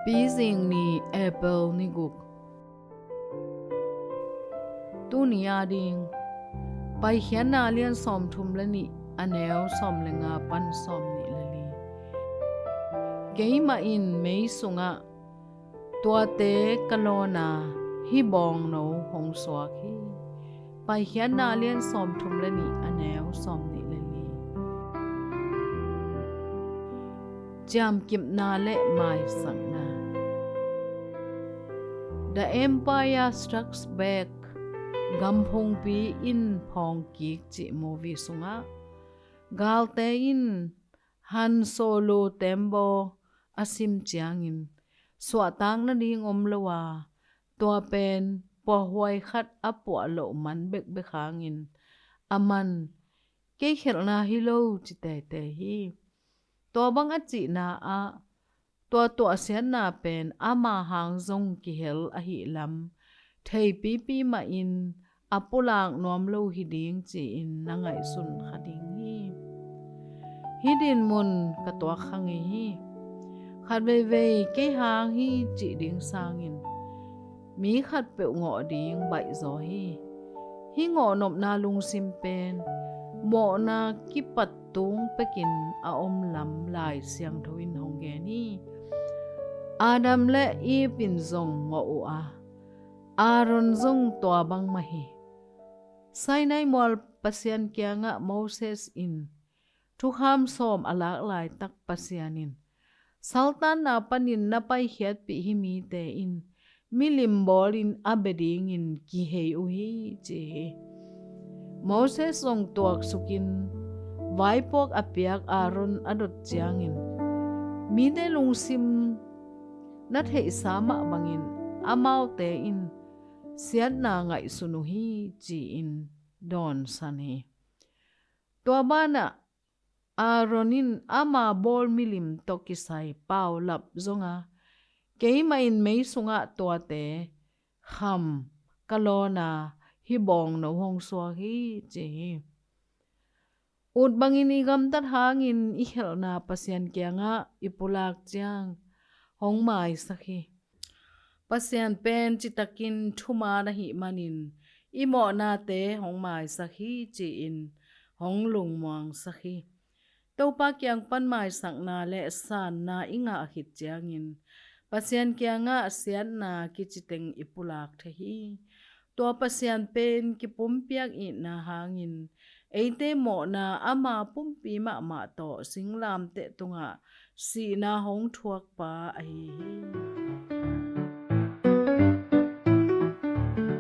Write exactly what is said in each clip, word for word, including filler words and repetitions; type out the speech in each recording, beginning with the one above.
Pizing ni, April ni guk. Tuni a ding Paikhiatna lian sawmthum le nih, a neu sawm le nga pan sawmnih le li. Keimah in mei sungah tuate ka lawn a, hih bawngno hong suak hi. Paikhiatna lian sawmthum le nih, a neu sawmnih le li. Ciamkipna le maisakna. The Empire Strikes Back, Gamphungpi in Phawngkik cih movie sungah galte in Han Solo tembaw a sim ciangin suahtak nading om lo a, tua pen puahhuai khat a puah loh man bekbek hangin a man kei khelhna hi lo ci teitei hi. Tua bang a cihna ah tua tuahsiatna pen ama hang zong kihel ahih lam theipipi mahin a pulak nuam lo hi ding ci-in na ngaihsun kha ding hi. Hih dinmun ka tuak kha ngei hi. Khat veivei kei hang hi cih ding sangin mi khatpeuh ngawh ding baihzaw hi. Hih ngawhnopna lungsim pen mawhna kipat tung pekin a om lam Lai Siangtho in hong gen hi. Adam le Eve in zong ngawh uh a, Aaron zong tua bang mah hi. Sinai mual Pasian kiangah Moses in thukham sawm a lak laitak Pasian in, "Saltanna panin na paikhiatpih hih mite in milim bawlin a bia dingin kihei uh hi," ci hi. Moses zong tuaksukin vaipuak a piak Aaron a dot ciangin, mite lungsim na theihsa mah bangin amaute in siatna ngaihsun uh hi, ci-in dawnsan hi. Tua banah Aaron in ama bawl milim tawh kisai paulap zong a, "Keimah in mei sungah tuate kham ka lawn a, hih bawngno hong suak hi," ci hi. Ut bangin i gamtat hangin i khelhna Pasian kiangah i pulak ciang hong maisak hi. Pasian pen citakin thuman ahih manin i mawhnate hong maisak hi, ci-in hong lungmuangsak hi. Topa kiang pan maisakna le sanna i ngah khit ciangin Pasian kiangah siatna kiciteng i pulak thei hi. Tua Pasian pen kipumpiak itna hangin eite mawhna ama pumpi mahmah tawh singlamteh tungah sihna hong thuakpa ahi hi.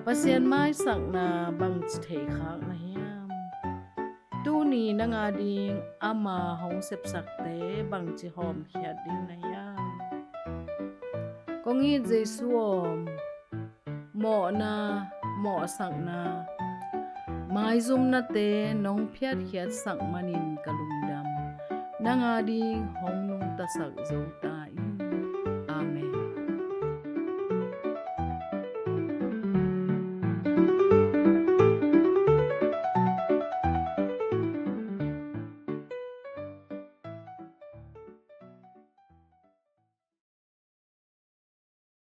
Pasian maisakna bangci theikhak na hiam? Tuni nang ading ama hong sepsakte bangci hawmkhiat ding na hiam? Kong it Jesu aw, mawhna, mawhsakna, maizumnate nong phiatkhiatsak manin ka lungdam. Nang ading hong nungtasak zo ta